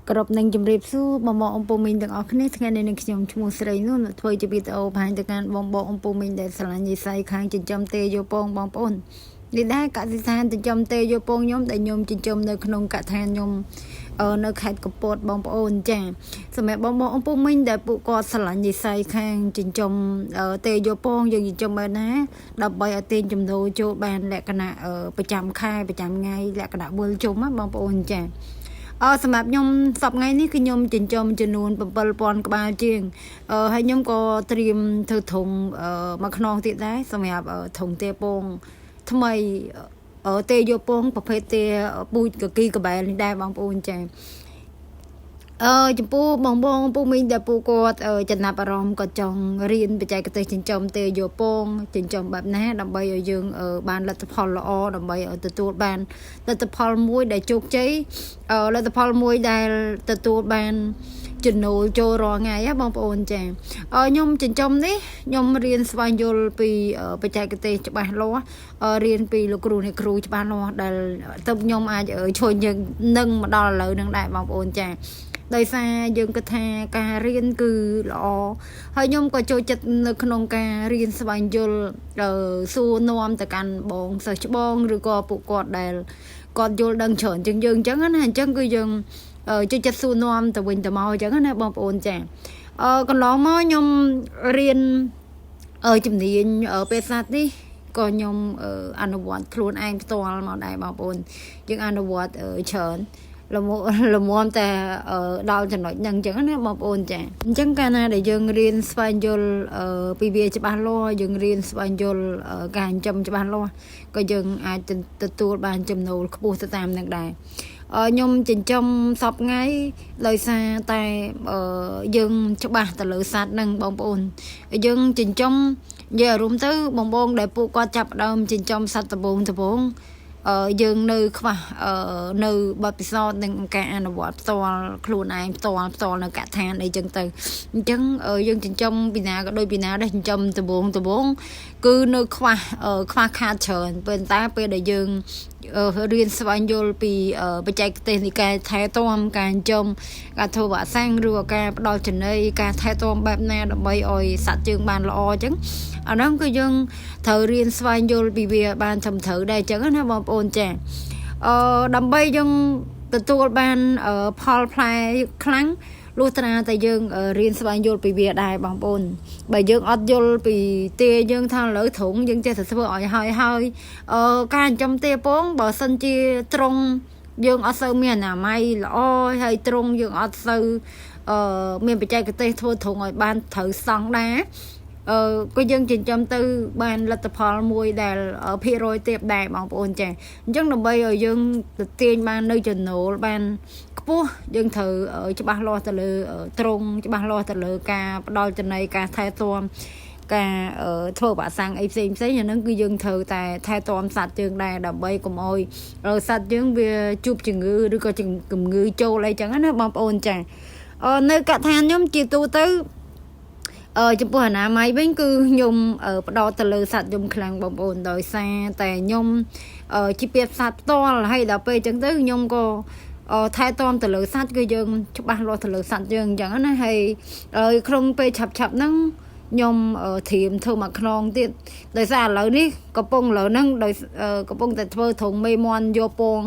គ្រប់នឹងជម្រាបសួរបងបងអំពូមីងទាំងអស់គ្នាថ្ងៃនេះនឹងខ្ញុំឈ្មោះស្រីនោះធ្វើជាវីដេអូបង្ហាញទៅកាន់បងបងអំពូមីងដែលស្រឡាញ់និស័យខាងចិញ្ចឹមទេយោពងបងប្អូននេះដែរកសិដ្ឋានចិញ្ចឹមទេយោពងខ្ញុំដែលខ្ញុំចិញ្ចឹមនៅក្នុងកថាខ្ញុំនៅខេត្តកំពតបងប្អូនចាសម្រាប់បងបងអំពូមីងដែលពួកគាត់ស្រឡាញ់និស័យខាងចិញ្ចឹមទេយោពងយើងចិញ្ចឹមបែបណាដើម្បីឲ្យទាញចំណូលចូលបានលក្ខណៈប្រចាំខែប្រចាំថ្ងៃលក្ខណៈវិលជុំណាបងប្អូនចាអសម្រាប់ខ្ញុំសប្តាហ៍ថ្ងៃនេះគឺខ្ញុំចិញ្ចឹមចំនួន7000ក្បាលជាងអឺហើយខ្ញុំក៏ត្រៀមធ្វើធុងមួយខ្នងទៀតដែរសម្រាប់ធុងទេពងថ្មីទេយកពងប្រភេទទេពូជកគីកបែលនេះដែរបងប្អូនចាអឺចំពោះបងបងពូមីងដែលពូគាត់ចំណាប់អារម្មណ៍គាត់ចង់រៀនបច្ចេកទេសចិញ្ចឹមទេយកពងចិញ្ចឹមបែបណាដើម្បីឲ្យយើងបានលទ្ធផលល្អដើម្បីឲ្យទទួលបានលទ្ធផលមួយដែលជោគជ័យលទ្ធផលមួយដែលទទួលបានចំណូលចូលរាល់ថ្ងៃហ៎បងប្អូនចាខ្ញុំចិញ្ចឹមនេះខ្ញុំរៀនស្វែងយល់ពីបច្ចេកទេសច្បាស់លាស់រៀនពីលោកគ្រូអ្នកគ្រូច្បាស់លាស់ដែលទៅខ្ញុំអាចជួយយើងនឹងមកដល់ឥឡូវនឹងដែរបងប្អូនចាដោយសារយើងគិតថាការរៀនគឺល្អហើយខ្ញុំក៏ចូលចិត្តនៅក្នុងការរៀនស្វែងយល់សួរនាំទៅកាន់បងសិស្សច្បងឬក៏ពួកគាត់ដែលគាត់យល់ដឹងច្រើនជាងយើងអញ្ចឹងណាអញ្ចឹងគឺយើងចូលចិត្តសួរនាំទៅវិញទៅមកអញ្ចឹងណាបងប្អូនចាអឺកន្លងមកខ្ញុំរៀនជំនាញពេទ្យសត្វនេះក៏ខ្ញុំអនុវត្តខ្លួនឯងផ្ទាល់មកដែរបងប្អូនយើងអនុវត្តច្រើនលមលមមតែដល់ចំណុចហ្នឹងអញ្ចឹងណាបងប្អូនចាអញ្ចឹងកាលណាដែលយើងរៀនស្វែងយល់ពីវាច្បាស់លាស់យើងរៀនស្វែងយល់ការចិញ្ចឹមច្បាស់លាស់ក៏យើងអាចទទួលបានចំណូលខ្ពស់ទៅតាមនឹងដែរខ្ញុំចិញ្ចឹមសពថ្ងៃដោយសារតែយើងច្បាស់ទៅលើសត្វហ្នឹងបងប្អូនយើងចិញ្ចឹមនិយាយអារម្មណ៍ទៅបងបងដែលពួកគាត់ចាប់ដើមចិញ្ចឹមសត្វដំបងដំបងយើងនៅខ្វះនៅបទពិសោធន៍និងការអនុវត្តផ្ទាល់ខ្លួនឯងផ្ទាល់ផ្ទាល់នៅកថាអីចឹងទៅអញ្ចឹងយើងចិញ្ចឹមពីណាក៏ដូចពីណាដែរចិញ្ចឹមដំបងដំបងគឺនៅខ្វះខ្វះខាតច្រើនប៉ុន្តែពេលដែលយើងរៀនស្វែងយល់ពីបច្ចេកទេសនៃការថែទាំការចិញ្ចឹមការធ្វើវ៉ាក់សាំងឬក៏ការផ្ដល់ចំណីការថែទាំបែបណាដើម្បីឲ្យសត្វជើងបានល្អអញ្ចឹងអាហ្នឹងគឺយើងត្រូវរៀនស្វែងយល់ពីវាបានត្រឹមត្រូវដែរអញ្ចឹងណាបងប្អូនចាអឺដើម្បីយើងទទួលបានផលផ្លែខ្លាំងលុះត្រាតែយើងរៀនស្វែងយល់ពីវាដែរបងប្អូនបើយើងអត់យល់ពីទាយើងថាឥឡូវត្រង់យើងចេះតែធ្វើឲ្យហើយហើយអឺការចិញ្ចឹមទាពងបើសិនជាត្រង់យើងអត់សូវមានអនាម័យល្អហើយត្រង់យើងអត់សូវអឺមានបច្ចេកទេសធ្វើត្រង់ឲ្យបានត្រូវស្តង់ដាអឺក៏យើងចិញ្ចឹមទៅបានលទ្ធផលមួយដែលភាគរយទៀបដែរបងប្អូនចាអញ្ចឹងដើម្បីឲ្យយើងទៅទាញបាននៅចំណូលបានខ្ពស់យើងត្រូវច្បាស់លាស់ទៅលើត្រង់ច្បាស់លាស់ទៅលើការផ្ដល់ចំណីការថែទាំការធ្វើវ៉ាក់សាំងអីផ្សេងផ្សេងអាហ្នឹងគឺយើងត្រូវតែថែទាំសត្វយើងដែរដើម្បីកុំឲ្យសត្វយើងវាជួបជំងឺឬក៏ជំងឺចូលអីចឹងណាបងប្អូនចានៅកថាខ្ញុំជាទូទៅអឺចំពោះអនាម័យវិញគឺខ្ញុំផ្ដោតទៅលើសត្វយំខ្លាំងបងប្អូនដោយសារតែខ្ញុំជាពាក្យសត្វផ្ទាល់ហើយដល់ពេលអញ្ចឹងទៅខ្ញុំក៏ថែទាំទៅលើសត្វគឺយើងច្បាស់លាស់ទៅលើសត្វយើងអញ្ចឹងណាហើយក្នុងពេលឆាប់ឆាប់ហ្នឹងខ្ញុំត្រៀមធ្វើមួយខ្នងទៀតដោយសារឥឡូវនេះកំពុងឥឡូវហ្នឹងដោយកំពុងតែធ្វើធុងមេមន់យកពង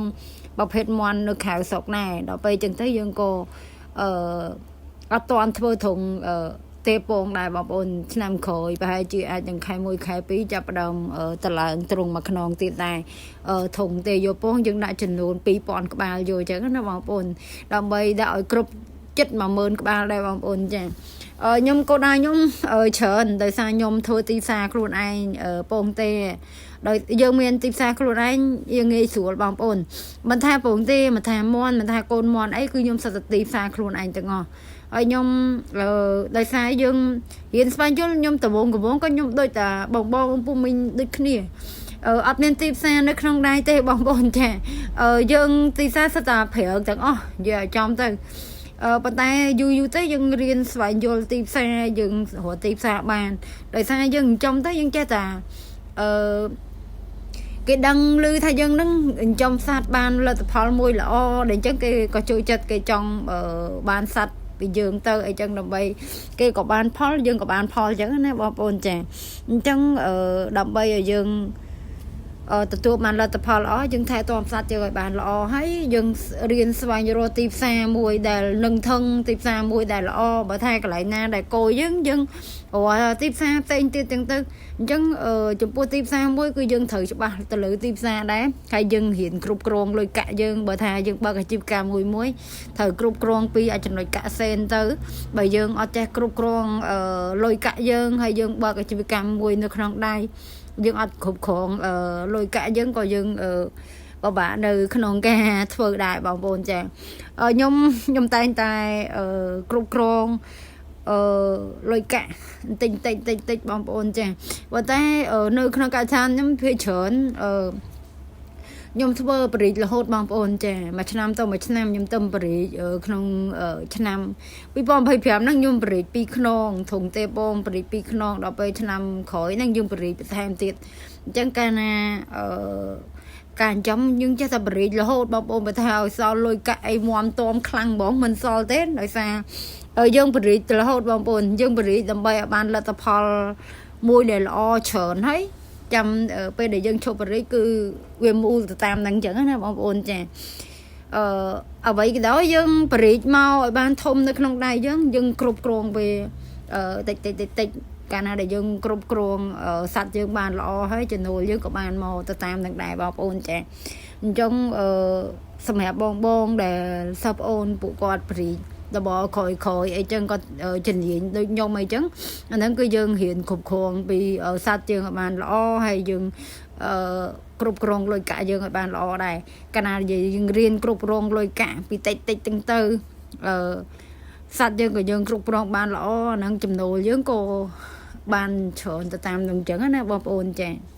ប្រភេទមន់នៅក្រៅស្រុកណែដល់ពេលអញ្ចឹងទៅយើងក៏អឺអត់ទាន់ធ្វើធុងអឺទេពងដែរបងប្អូនឆ្នាំក្រោយប្រហែលជាអាចនឹងខែ1ខែ2ចាប់ផ្ដើមតឡើងត្រង់មួយខ្នងទៀតដែរធុងទេយកពងយើងដាក់ចំនួន2000ក្បាលយកអញ្ចឹងណាបងប្អូនដើម្បីដាក់ឲ្យគ្រប់ចិត្ត10000ក្បាលដែរបងប្អូនចាខ្ញុំក៏ដែរខ្ញុំច្រើនដោយសារខ្ញុំធ្វើទីផ្សារខ្លួនឯងពងទេដោយយើងមានទីផ្សារខ្លួនឯងយើងងាយស្រួលបងប្អូនមិនថាពងទេមិនថាមន់មិនថាកូនមន់អីគឺខ្ញុំសិតតែទីផ្សារខ្លួនឯងទាំងអស់ហើយខ្ញុំដោយសារយើងរៀនស្វែងយល់ខ្ញុំដំបងកំបងក៏ខ្ញុំដូចតាបងបងពូមីងដូចគ្នាអត់មានទីផ្សារនៅក្នុងដៃទេបងប្អូនចាយើងទីផ្សារសិតតែព្រើទាំងអស់និយាយឲ្យចំទៅអឺប៉ុន្តែយូរយូរទៅយើងរៀនស្វែងយល់ទីផ្សារយើងរកទីផ្សារបានដោយសារយើងចំទៅយើងចេះតែអឺ គេដឹងឮថាយើងនឹងចិញ្ចឹមសត្វបានលទ្ធផលមួយល្អដែលអញ្ចឹងគេក៏ចូលចិត្តគេចង់បានសត្វពីយើងទៅអីចឹងដើម្បីគេក៏បានផលយើងក៏បានផលអញ្ចឹងណាបងប្អូនចាអញ្ចឹងដើម្បីឲ្យយើងទទួលបានលទ្ធផលល្អយើងថែទាំសត្វយើងឲ្យបានល្អហើយយើងរៀនស្វែងរកទីផ្សារមួយដែលនឹងថឹងទីផ្សារមួយដែលល្អបើថាកន្លែងណាដែលគោយើងយើងរកទីផ្សារផ្សេងទៀតចឹងទៅអញ្ចឹងចំពោះទីផ្សារមួយគឺយើងត្រូវច្បាស់ទៅលើទីផ្សារដែរហើយយើងរៀនគ្រប់គ្រងលុយកាក់យើងបើថាយើងបើកអាជីវកម្មមួយមួយត្រូវគ្រប់គ្រងពីចំណុចកាក់សេនទៅបើយើងអត់ចេះគ្រប់គ្រងលុយកាក់យើងហើយយើងបើកអាជីវកម្មមួយនៅក្នុងដៃយើងអត់គ្រប់គ្រងលុយកាក់យើងក៏យើងពិបាកនៅក្នុងការធ្វើដែរបងប្អូនចាខ្ញុំតែងតែគ្រប់គ្រងលុយកាក់បន្តិចតិចតិចតិចបងប្អូនចាប៉ុន្តែនៅក្នុងការដ្ឋានខ្ញុំភាគច្រើនខ្ញុំធ្វើបរិយារហូតបងប្អូនចាមួយឆ្នាំទៅមួយឆ្នាំខ្ញុំទៅបរិយាក្នុងឆ្នាំ2025ហ្នឹងខ្ញុំបរិយា2ខ្នងធុងទេបងបរិយា2ខ្នងដល់ពេលឆ្នាំក្រោយហ្នឹងយើងបរិយាបន្ថែមទៀតអញ្ចឹងកាលណាការចិញ្ចឹមយើងចេះតែបរិយារហូតបងប្អូនបើថាឲ្យសល់លុយកាក់អីមមតមខ្លាំងហ្មងមិនសល់ទេដោយសារយើងបរិយារហូតបងប្អូនយើងបរិយាដើម្បីឲ្យបានលទ្ធផលមួយដែលល្អច្រើនហើយចាំពេលដែលយើងឈប់បរិយាគឺវាមូលទៅតាមហ្នឹងអញ្ចឹងណាបងប្អូនចាអឺអ្វីក៏ដោយយើងបរិយាមកឲ្យបានធំនៅក្នុងដៃយើងយើងគ្រប់គ្រងវាតិចតិចតិចតិចកាលណាដែលយើងគ្រប់គ្រងសត្វយើងបានល្អហើយចំណូលយើងក៏បានមកទៅតាមនឹងដែរបងប្អូនចាអញ្ចឹងអឺសម្រាប់បងបងដែលសិស្សប្អូនពួកគាត់ព្រីដបក្រោយក្រោយអីចឹងគាត់ជំនាញដូចខ្ញុំអីចឹងអាហ្នឹងគឺយើងរៀនគ្រប់គ្រងពីសត្វយើងឲ្យបានល្អហើយយើងអឺគ្រប់គ្រងលុយកាក់យើងឲ្យបានល្អដែរកាលណាយើងរៀនគ្រប់គ្រងលុយកាក់ពីតិចតិចទាំងទៅអឺសត្វយើងក៏យើងគ្រប់គ្រងបានល្អអាហ្នឹងចំណូលយើងក៏បានច្រើនទៅតាមនឹងចឹងណាបងប្អូនចា។